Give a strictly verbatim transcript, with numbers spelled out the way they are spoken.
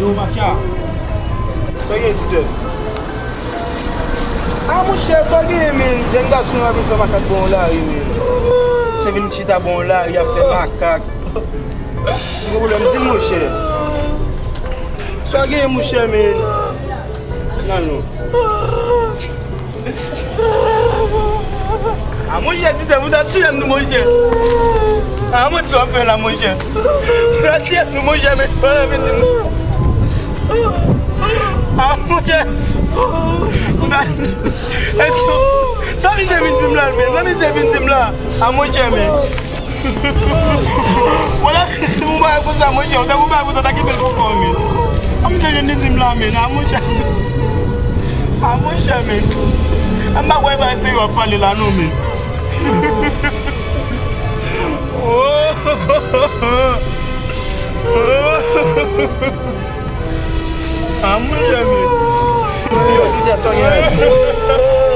Yo, mafya. Sa w gen, Titè? A, monchè, sa w gen, men? Jèn gason yo ap vin fè makak ban w lari, men. Se vin chita ban w lari, ap fè makak. Ou gen pwoblèm, di m, monchè. Sa w gen, monchè, men? Nan, non. A, monchè, Titè, ou ta tiye m tou, monchè. A, mwen, sa w ap fè la, monchè. Ou ta tiye m tou, monchè, men. Fò w vin di m. A, monchè. Ou ta, e, sa, sa misye vin di m la, men. Sa misye vin di m la. A, monchè, men. Wala, ou bagay konsa, monchè. Ou ta, ou bagay konsa, ta kenbe l pou kò w, men. A, monchè, jan li di m la, men. A, monchè. A, monchè, men. A, m pa kwè bagay serye w ap pale la, non, men. A, monchè, men. Yo, Titè, sa w gen la?